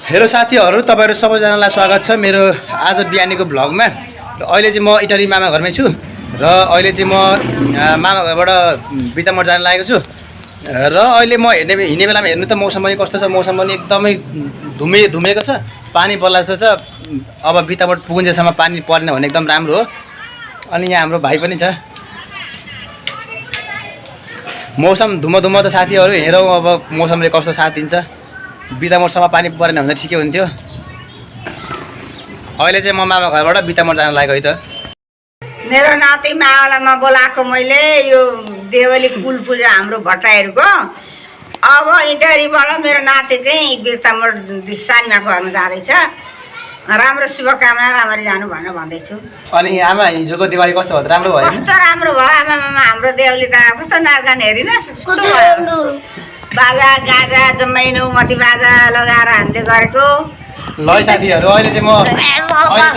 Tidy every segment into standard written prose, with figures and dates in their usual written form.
Hello साथीहरू, तपाईँहरू सबैजनालाई स्वागत छ मेरो आज बिहानीको भ्लगमा। अहिले चाहिँ म इटरी मामा घरमै छु र अहिले चाहिँ म मामा घरबाट बितामोड जान लागेको छु। र अहिले म हिँड्ने बेलामा हेर्नु त मौसम पनि कस्तो छ। मौसम पनि एकदमै धुमेको छ, पानी पर्ला जस्तो छ। अब बितामोड पुगुन्जेलसम्म पानी परेन भने एकदम राम्रो हो। अनि यहाँ हाम्रो भाइ पनि छ। मौसम धुमो छ साथीहरू, हेरौँ अब मौसमले कस्तो साथ दिन्छ। बितामोडसम्म पानी परेन भने ठिकै हुन्थ्यो। अहिले चाहिँ म मामा घरबाट बितामोड जान लागेको है त। मेरो नाति मावलामा बोलाएको मैले यो देवली कुल पूजा हाम्रो भट्टाहरूको। अब इटरीबाट मेरो नाति चाहिँ बितामोड सानीमाको घरमा जाँदैछ। राम्रो शुभकामना, राम्ररी जानु भनेर भन्दैछु। अनि आमा हिजोको दिवाली कस्तो भयो? राम्रो भयो? कस्तो राम्रो भयो आमा मामा, हाम्रो देवली त कस्तो नाचगान हेरिनुहोस्, कस्तो बाजा गाजा जम्मै नौमती बाजा लगाएर हामीले गरेको। ल साथीहरू, अहिले चाहिँ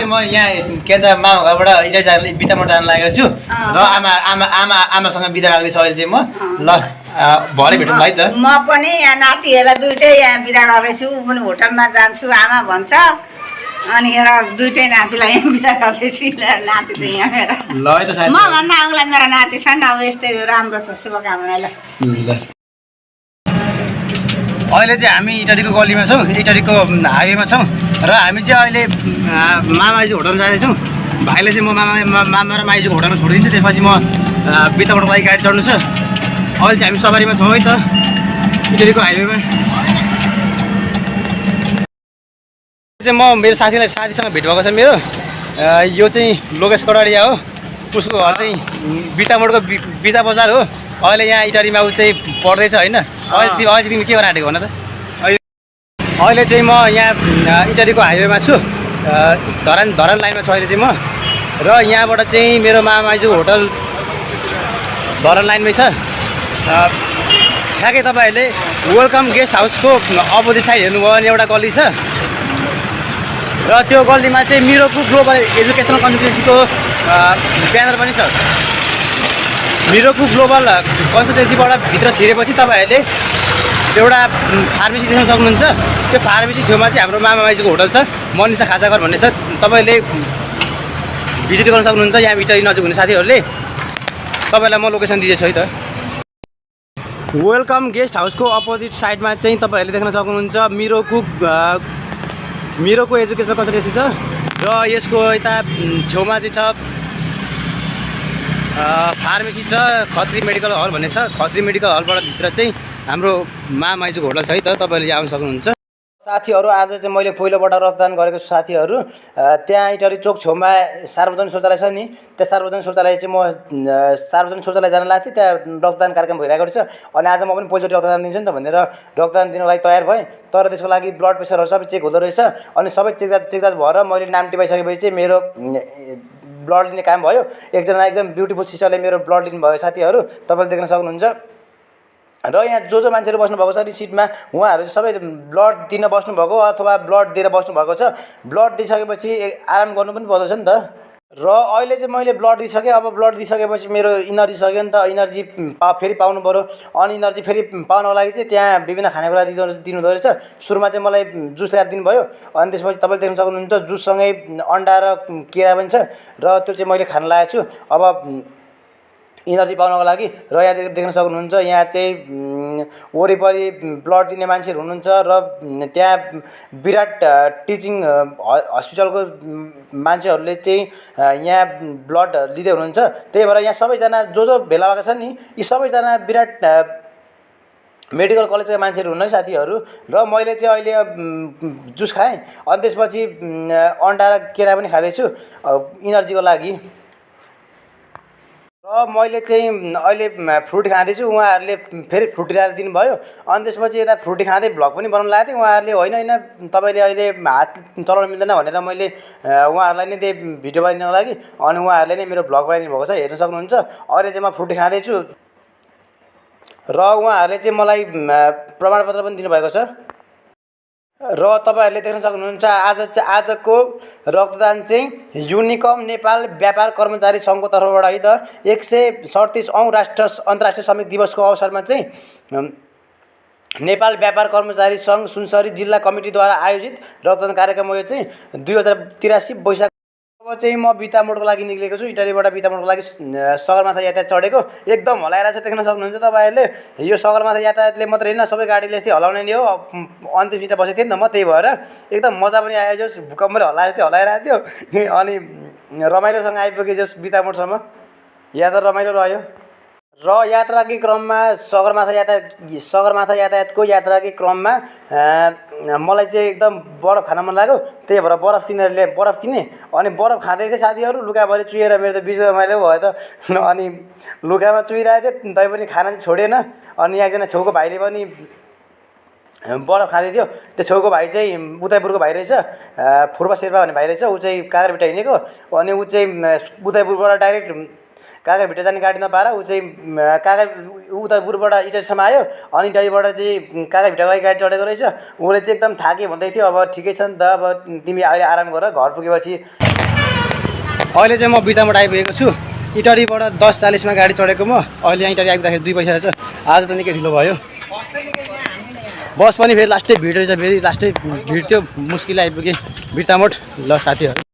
म यहाँ के भन्छ मामा घरबाट इटरी बितामोड जान लागेको छु र आमासँग बिदा लाग्दैछ अहिले चाहिँ म। ल भरे भेटौँ है त। म पनि यहाँ नातिहरूलाई दुइटै यहाँ बिदा गर्दैछु। ऊ पनि होटलमा जान्छु आमा भन्छ। अनि हेर दुइटै नातिलाई यहाँ बिदा गर्दैछु। नाति चाहिँ यहाँ मेरो ल है त साथी, म भन्दा अग्ला मेरो नाति छ नि। अब यस्तै राम्रो छ, शुभकामना। ल अहिले चाहिँ हामी इटरीको गल्लीमा छौँ, इटरीको हाइवेमा छौँ र हामी चाहिँ अहिले मामाइजू होटलमा जाँदैछौँ। भाइले चाहिँ म मामा र माइजूको होटलमा छोडिदिन्छु, त्यसपछि म बितामोडको लागि गाडी चढ्नु छ। अहिले चाहिँ हामी सवारीमा छौँ है त इटरीको हाइवेमा। चाहिँ म मेरो साथीसँग भेट भएको छ मेरो। यो चाहिँ लोकेश कडारिया हो, उसको घर चाहिँ बितामोडको बिता बजार हो। अहिले यहाँ इटरीमा ऊ चाहिँ पढ्दैछ होइन। अहिले तिमी के गरेर आँटेको भन त? अहिले चाहिँ म यहाँ इटरीको हाइवेमा छु, धरान लाइनमा छु अहिले चाहिँ म। र यहाँबाट चाहिँ मेरो मामाइजू होटल धरान लाइनमै छ। ठ्याक्कै तपाईँहरूले वेलकम गेस्ट हाउसको अपोजिट साइड हेर्नुभयो भने एउटा गल्ली छ र त्यो गल्लीमा चाहिँ मिरोकु ग्लोबल एजुकेसनल कन्सल्टेन्सीको ब्यानर पनि छ। मिरोकु ग्लोबल कन्सल्टेन्सीबाट भित्र छिरेपछि तपाईँहरूले एउटा फार्मेसी देख्न सक्नुहुन्छ। त्यो फार्मेसी छेउमा चाहिँ हाम्रो मामाइजूको होटल छ, मनिषा खाजाघर भन्ने छ। तपाईँले भिजिट गर्न सक्नुहुन्छ यहाँ इटरी नजिक हुने साथीहरूले। तपाईँलाई म लोकेसन दिँदैछु है त। वेलकम गेस्ट हाउसको अपोजिट साइडमा चाहिँ तपाईँहरूले देख्न सक्नुहुन्छ मिरोकु एजुकेसनल कन्सल्टेन्सी छ र यसको यता छेउमा चाहिँ छ फार्मेसी छ, खत्री मेडिकल हल भन्ने छ। खत्री मेडिकल हलबाट भित्र चाहिँ हाम्रो मामाइजूको होटल छ है त, तपाईँले आउन सक्नुहुन्छ। साथीहरू, आज चाहिँ मैले पहिलोपल्ट रक्तदान गरेको छु साथीहरू। त्यहाँ इटरी चोक छेउमा सार्वजनिक शौचालय छ नि, त्यो सार्वजनिक शौचालय चाहिँ म सार्वजनिक शौचालय जान लाग्थेँ। त्यहाँ रक्तदान कार्यक्रम भइरहेको छ। अनि आज म पनि पहिलोचोटि रक्तदान दिन्छु नि त भनेर रक्तदान दिनको लागि तयार भएँ। तर त्यसको लागि ब्लड प्रेसरहरू सबै चेक हुँदो रहेछ। अनि सबै चेकजाच भएर मैले नाम टिपाइसकेपछि चाहिँ मेरो ब्लड लिने काम भयो। एकजना एकदम ब्युटिफुल सिस्टरले मेरो ब्लड लिनुभयो साथीहरू, तपाईँले देख्न सक्नुहुन्छ। र यहाँ जो मान्छेहरू बस्नुभएको छ रिसिटमा, उहाँहरू सबै ब्लड दिन बस्नुभएको अथवा ब्लड दिएर बस्नुभएको छ। ब्लड दिइसकेपछि आराम गर्नु पनि पर्दछ नि त। र अहिले चाहिँ मैले ब्लड दिइसकेँ। अब ब्लड दिइसकेपछि मेरो इनर्जी सक्यो नि त। इनर्जी फेरि पाउनु पऱ्यो। अनि इनर्जी फेरि पाउनको लागि चाहिँ त्यहाँ विभिन्न खानेकुरा दिनुहुँदो रहेछ। सुरुमा चाहिँ मलाई जुस ल्याएर दिनुभयो। अनि त्यसपछि तपाईँले देख्न सक्नुहुन्छ जुससँगै अन्डा र केरा पनि छ र त्यो चाहिँ मैले खान लागेको छु अब इनर्जी पाउनको लागि। र यहाँ देख्न सक्नुहुन्छ यहाँ चाहिँ वरिपरि ब्लड दिने मान्छेहरू हुनुहुन्छ र त्यहाँ विराट टिचिङ हस्पिटलको मान्छेहरूले चाहिँ यहाँ ब्लड लिँदै हुनुहुन्छ। त्यही भएर यहाँ सबैजना जो भेला भएका छन् नि, यी सबैजना विराट मेडिकल कलेजका मान्छेहरू हुन् है साथीहरू। र मैले चाहिँ अहिले जुस खाएँ। अनि त्यसपछि अन्डा र केरा पनि खाँदैछु इनर्जीको लागि। र मैले चाहिँ अहिले फ्रुटी खाँदैछु। उहाँहरूले फेरि फ्रुटी ल्याएर दिनुभयो। अनि त्यसपछि यता फ्रुटी खाँदै भ्लग पनि बनाउनु लागेको थिएँ। उहाँहरूले होइन तपाईँले अहिले हात चलाउनु मिल्दैन भनेर मैले उहाँहरूलाई नै त्यही भिडियो बनाइदिनको लागि अनि उहाँहरूले नै मेरो भ्लग बनाइदिनु भएको छ, हेर्न सक्नुहुन्छ। अहिले चाहिँ म फ्रुटी खाँदैछु र उहाँहरूले चाहिँ मलाई प्रमाणपत्र पनि दिनुभएको छ। र तपाईँहरूले देख्न सक्नुहुन्छ आजको रक्तदान चाहिँ युनिकम नेपाल व्यापार कर्मचारी सङ्घको तर्फबाट है त 137औं अन्तर्राष्ट्रिय श्रमिक दिवसको अवसरमा चाहिँ नेपाल व्यापार कर्मचारी सङ्घ सुनसरी जिल्ला कमिटीद्वारा आयोजित रक्तदान कार्यक्रम हो। यो चाहिँ 2083 वैशाख। अब चाहिँ म बितामोडको लागि निक्लेको छु। इटारीबाट बितामोडको लागि सगरमाथा यातायात चढेको। एकदम हलाएर चाहिँ देख्न सक्नुहुन्छ तपाईँहरूले। यो सगरमाथा यातायातले मात्रै होइन, सबै गाडीले यस्तै हलाउने नै हो। अन्तिम सिटमा बसेको थिएँ नि त म, त्यही भएर एकदम मजा पनि आयो। जस भूकम्पले हलाइरहेको थियो अनि रमाइलोसँग आइपुगेँ जस बितामोडसम्म। यात्रा रमाइलो रह्यो। र यात्राकै क्रममा सगरमाथा यातायातको यात्राकै क्रममा मलाई चाहिँ एकदम बरफ खान मन लाग्यो। त्यही भएर बरफ किनेँ अनि बरफ खाँदै थिएँ। साथीहरू लुगाभरि चुहेर मेरो त बिच रमाइलो भयो त। अनि लुगामा चुहिरहेको थियो तैपनि खाना चाहिँ छोडेन। अनि एकजना छेउको भाइले पनि बरफ खाँदै थियो। त्यो छेउको भाइ चाहिँ उदयपुरको भाइ रहेछ, फुर्बा शेर्पा भन्ने भाइ रहेछ। ऊ चाहिँ काँक्रेभिट्टा हिँडेको। अनि ऊ चाहिँ उदयपुरबाट डाइरेक्ट काँक्रेभिट्टा जाने गाडी नपाएर ऊ चाहिँ उदयपुरबाट इटारीसम्म आयो। अनि इटारीबाट चाहिँ काँक्रेभिट्टाको लागि गाडी चढेको रहेछ। उसले चाहिँ एकदम थाके भन्दै थियो। अब ठिकै छ नि त, अब तिमी अहिले आराम गर। घर पुगेपछि अहिले चाहिँ म बितामोड आइपुगेको छु। इटारीबाट 10:40मा गाडी चढेको म। अहिले यहाँ इटारी आइपुग्दाखेरि 2 पैसा रहेछ। आज त निकै ढिलो भयो। बस पनि फेरि लास्टै भिड रहेछ। फेरि लास्टै भिड थियो, मुस्किल आइपुगेँ बितामोड। ल साथीहरू